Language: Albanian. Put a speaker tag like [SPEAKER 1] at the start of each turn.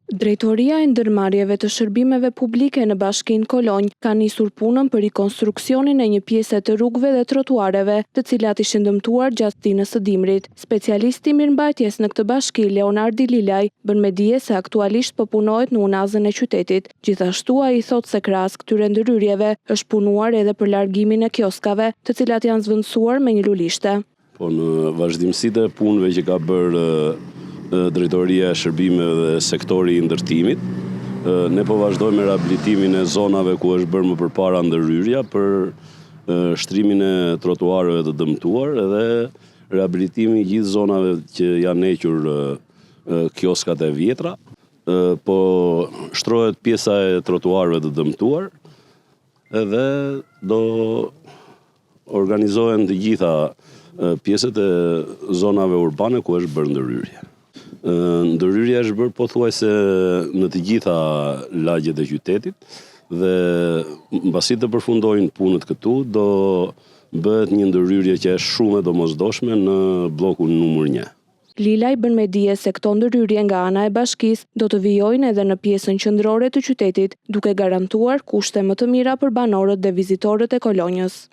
[SPEAKER 1] Drejtoria e Ndërmarrjeve të Shërbimeve Publike në Bashkinë Kolonjë ka nisur punën për rikonstruksionin e një pjese të rrugëve dhe trotuareve, të cilat ishin dëmtuar gjatë stinës së dimrit. Specialisti i mirëmbajtjes në këtë bashki, Leonardi Lilaj, bën me dije se aktualisht po punohet në unazën e qytetit. Gjithashtu, ai thotë se krahas këtyre ndërhyrjeve, është punuar edhe për largimin e kioskave, të cilat janë zëvendësuar me një lulishte.
[SPEAKER 2] Po në vazhdimësi të punëve që ka bërë Drejtoria e Shërbimeve dhe sektori i ndërtimit, ne po vazhdojmë me rehabilitimin e zonave ku është bërë më përpara ndërhyrja për shtrimin e trotuareve të dëmtuar edhe rehabilitimi i gjithë zonave që janë hequr kioskat e vjetra. Po shtrohet pjesa e trotuareve të dëmtuar edhe do Organizohen të gjitha pjesët e zonave urbane ku është bërë ndërhyrje. Ndërhyrja është bërë pothuajse në të gjitha lagjet e qytetit dhe mbasi të përfundojnë punët këtu do bëhet një ndërhyrje që është shumë e domosdoshme në bllokun numër 1.
[SPEAKER 1] Lilaj bën me dije se këto ndërhyrje nga ana e bashkisë do të vijojnë edhe në pjesën qendrore të qytetit, duke garantuar kushte më të mira për banorët dhe vizitorët e Kolonjës.